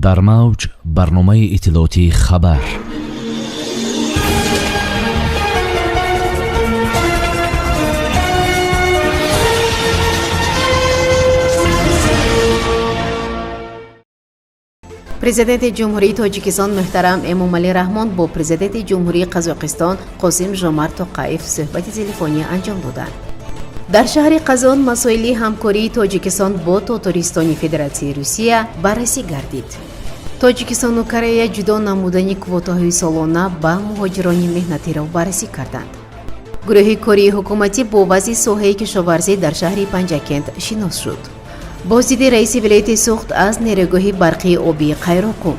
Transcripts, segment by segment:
Дар мавҷ барномаи иттилоотии «Хабар». Президенти Ҷумҳурии Тоҷикистон муҳтарам Эмомалӣ Раҳмон бо Президенти Ҷумҳурии Қазоқистон Қосим Жомарт Тоқаев суҳбати телефонӣ анҷом доданд. Дар шаҳри Қазон масоили ҳамкории Тоҷикистон бо Тотористони Федератсияи Русия баррасӣ гардид. Тоҷикистону Корея ҷудо намудани квотаҳои солона ба муҳоҷирони меҳнатиро баррасӣ карданд. Гурӯҳи кории ҳукуматӣ бо вазъи соҳаи кишоварзӣ дар шаҳри Панҷакент шинос шуд. Боздиди раиси вилояти Суғд аз нерӯгоҳи барқии обии Қайроқум.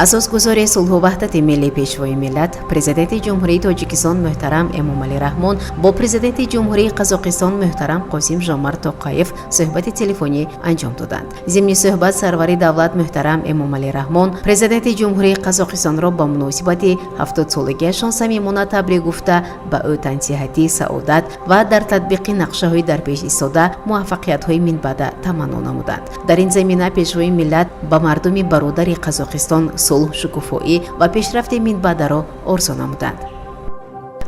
Асосгузори сулҳу ваҳдати миллӣ, Пешвои миллат, Президенти Ҷумҳурии Тоҷикистон муҳтарам Эмомалӣ Раҳмон бо Президенти Ҷумҳурии Қазоқистон муҳтарам Қосим Жомарт Тоқаев суҳбати телефонӣ анҷом доданд. Зимни суҳбат сарвари давлат муҳтарам Эмомалӣ Раҳмон Президенти Ҷумҳурии Қазоқистонро ба муносибати 70-солагиашон самимона табрик гуфта, ба ӯ тансиҳатӣ, саодат ва дар татбиқи нақшаҳои дар пеш истода муваффақиятҳои минбаъда таманно намуданд. Дар ин замина Пешвои миллат ба мардуми бародари Қазоқистон сулҳ, шукуфоӣ ва пешрафти минбаъдаро орзу намуданд.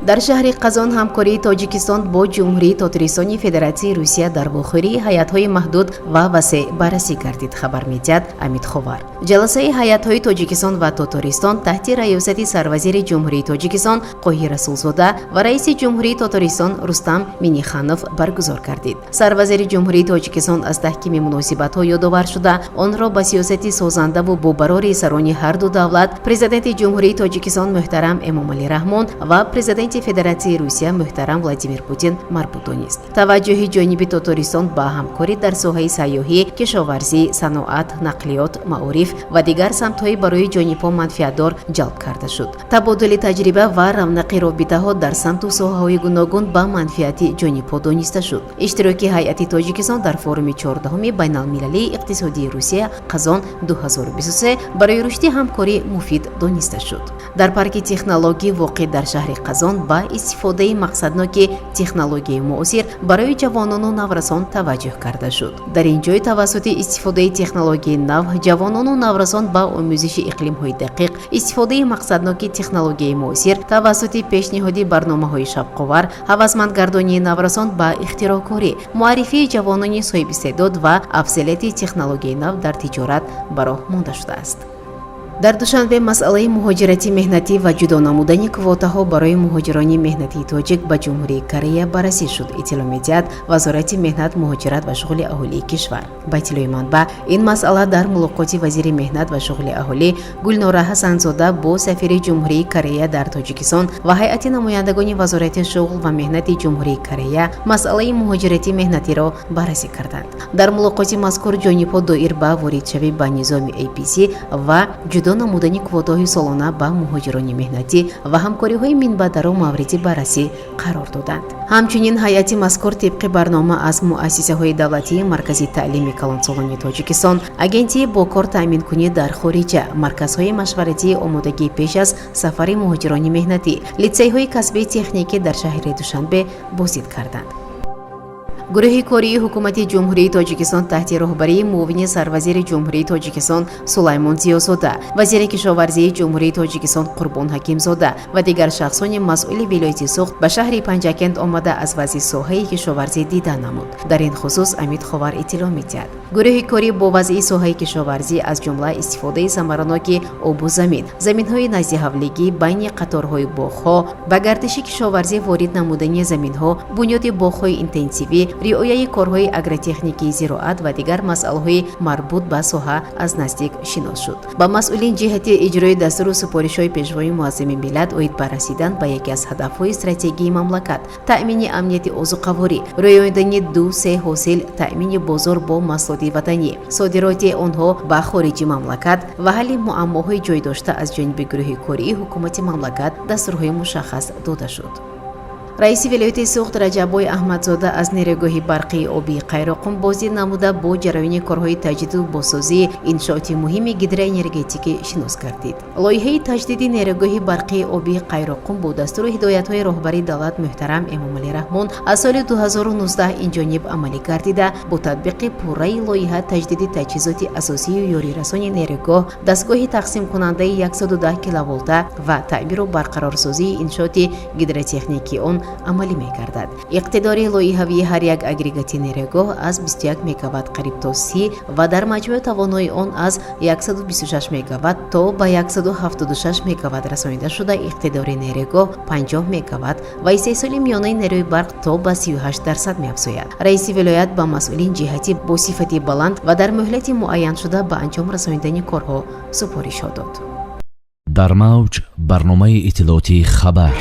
Дар шаҳри Қазон ҳамкории Тоҷикистон бо Ҷумҳурии Тотористони Федератсияи Русия дар вохӯрии ҳайатҳои маҳдуд ва васеъ баррасӣ гардид, хабар медиҳад Амидховар. Ҷаласаи ҳайатҳои Тоҷикистон ва Тотористон таҳти раёсати сарвазири Ҷумҳурии Тоҷикистон Қоҳир Расулзода ва раиси Ҷумҳурии Тотористон Рустам Минниханов баргузор гардид. Сарвазири Ҷумҳурии Тоҷикистон аз таҳкими муносибатҳо ёдовар шуда, онро ба сиёсати созандаву бобарори сарони ҳарду давлат, Президенти Ҷумҳурии Тоҷикистон муҳтарам Эмомалӣ Раҳмон ва Президенти Федератсияи Русия муҳтарам Владимир Путин марбут донист. Таваҷҷӯҳи ҷониби Тотористон ба ҳамкорӣ дар соҳаи сайёҳӣ, кишоварзӣ, саноат, нақлиёт, маориф ва дигар самтҳои барои ҷонибҳо манфиатдор ҷалб карда шуд. Табодули таҷриба ва равнақи робитаҳо дар самту соҳаҳои гуногун ба манфиати ҷонибҳо дониста шуд. Иштироки ҳайати Тоҷикистон дар форуми 14-уми байналмилалии иқтисодии Русия Қазон 2023 барои рушди ҳамкорӣ муфид дониста шуд. Дар парки технологӣ, воқеъ дар шаҳри Қазон, ба истифодаи мақсадноки технологияи муосир барои ҷавонону наврасон таваҷҷӯҳ карда шуд. Дар ин ҷой тавассути истифодаи технологияи нав ҷавонону наврасон ба омӯзиши иқлимҳои дақиқ, истифодаи мақсадноки технологияи муосир тавассути пешниҳоди барномаҳои шавқовар, ҳавасмандгардонии наврасон ба ихтироъкорӣ, муаррифии ҷавонони соҳибистеъдод ва афзалияти технологияи нав дар тиҷорат ба роҳ монда шудааст. Дар Душанбе масъалаи муҳоҷирати меҳнатӣ ва ҷудо намудани квотаҳо барои муҳоҷирони меҳнатии тоҷик ба Ҷумҳурии Корея баррасӣ шуд, иттилоъ медиҳад Вазорати меҳнат, муҳоҷират ва шуғли аҳолии кишвар. Ба иттилои манбаъ, ин масъала дар мулоқоти вазири меҳнат ва шуғли аҳолӣ Гулнора Ҳасанзода бо сафири Ҷумҳурии Корея дар Тоҷикистон ва ҳайати намояндагони Вазорати шуғл ва меҳнати Ҷумҳурии Корея масъалаи муҳоҷирати меҳнатиро баррасӣ карданд. Дар мулоқоти мазкур ҷонибҳо доир ба воридшавӣ ба низоми APC ва ҷудо намудани квотаҳои солона ба муҳоҷирони меҳнатӣ ва ҳамкориҳои минбаъдаро мавриди баррасӣ қарор доданд. Ҳамчунин ҳайати мазкур тибқи барнома аз муассисаҳои давлатии Маркази таълими калонсолони Тоҷикистон, Агентии бо кор таъминкунӣ дар хориҷа, марказҳои машваратии омодагии пеш аз сафари муҳоҷирони меҳнатӣ, литсейҳои касбии техникӣ дар шаҳри Душанбе боздид карданд. Гурӯҳи кории ҳукумати Ҷумҳурии Тоҷикистон таҳти роҳбарии муовини сарвазири Ҷумҳурии Тоҷикистон Сулаймон Зиёзода, вазири кишоварзии Ҷумҳурии Тоҷикистон Қурбон Ҳакимзода ва дигар шахсони масъули вилояти Суғд ба шаҳри Панҷакент омада, аз вазъи соҳаи кишоварзӣ дида намуд. Дар ин хусус Амид Ховар иттилоъ медиҳад. Гурӯҳи корӣ бо вазъи соҳаи кишоварзӣ, аз ҷумла истифодаи самараноки обу замин, заминҳои наздиҳавлигӣ, байни қаторҳои боғҳо, ба гардиши кишоварзӣ ворид намудани заминҳо, бунёди боғҳои интенсивӣ, риояи корҳои агротехникии зироат ва дигар масъалаҳои марбут ба соҳа аз наздик шинос шуд. Ба масъулин ҷиҳати иҷрои дастуру супоришҳои Пешвои муаззами миллат оид ба расидан ба яке аз ҳадафҳои стратегии мамлакат, таъмини амнияти озуқаворӣ, рӯёндани ду-се ҳосил, таъмини бозор бо маҳсулоти ватанӣ, содироти онҳо ба хориҷи мамлакат ва ҳалли муаммоҳои ҷой дошта аз ҷониби гурӯҳи кории ҳукумати мамлакат дастурҳои мушаххас дода шуд. Раиси вилояти Суғд Раҷаббой Аҳмадзода аз нерӯгоҳи барқии обии Қайроққум боздид намуда, бо ҷараёни корҳои таҷдиду бозсозии иншооти муҳими гидроэнергетикӣ шинос гардид. Лоиҳаи таҷдиди нерӯгоҳи барқии обии Қайроққум бо дастуру ҳидоятҳои роҳбари давлат муҳтарам Эмомалӣ Раҳмон аз соли 2019 инҷониб амалӣ гардида, бо татбиқи пурраи лоиҳа таҷдиди таҷҳизоти асосию ёрирасони нерӯгоҳ, дастгоҳи тақсимкунандаи 110 киловолта ва таъмиру барқарорсозии иншооти гидротехникии он амалӣ мегардад. Иқтидори лоиҳавии ҳар як агрегати нерӯгоҳ аз 21 мегаватт қариб то 30 ва дар маҷмӯъ тавоноии он аз 126 мегаватт то ба 176 мегаватт расонида шуда, иқтидори нерӯгоҳ 50 мегаватт ва истеҳсоли миёнаи нерӯи барқ то ба 38% меафзояд. Раиси вилоят ба масъулин ҷиҳати бо сифати баланд ва дар муҳлати муайяншуда ба анҷом расонидани корҳо супоришҳо дод. Дар мавҷ барномаи иттилоотии «Хабар».